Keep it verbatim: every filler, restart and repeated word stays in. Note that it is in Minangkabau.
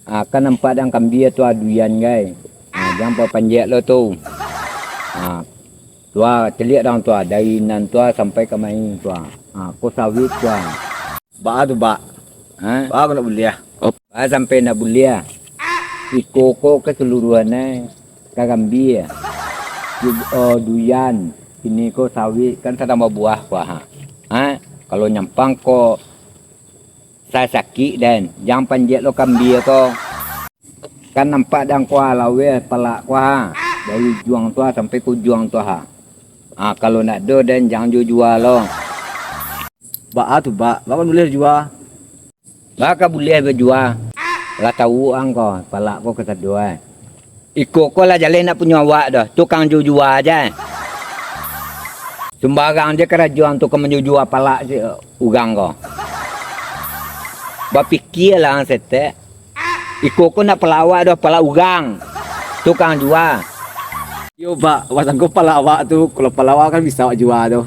Ah, kan nampak dang kambia tu, ah, duyan gai. Ah, jan papanjek lo tu. Ah, tu, ah, caliak dang tu, ah, dari nan tu, ah, sampai ka mai tu, ah. Ah, ko sawit tu, ah. Baa tu, Bak? Ha? Baa ko nak buliah? Baa sampai nak buliah? Iko ko kasaluruahan ai, ka kambia. Ju-, oh, duyan, kini ko sawit, kan sadang babuah ko, ha. Ha? Kalau nyampang ko, Sa-, sakik den, jan panjek lo kambia ko. Kan nampak dang ko ha, laweh palak ko ha, dari ujuang tu ha sampai ka ujuang tu ha. Ha, kalau nak do den, jan jo jua lo. Baa tu, Bak? Baa buliah jua? Baa ka buliah bajua? Lah tau ang ko, palak ko kasado ai. Iko ko lah jaleh nak punyo awak doh, tukang jujua je. Sumbarang je karajo ang tu ka manjujua palak si urang ko. Bapikialah ang setek. Iko ko nak palak awak doh, palak urang. Tukang jua. Yo, Bak, pasang ko palak awak tu, kalau palak awak kan bisa awak jua tu.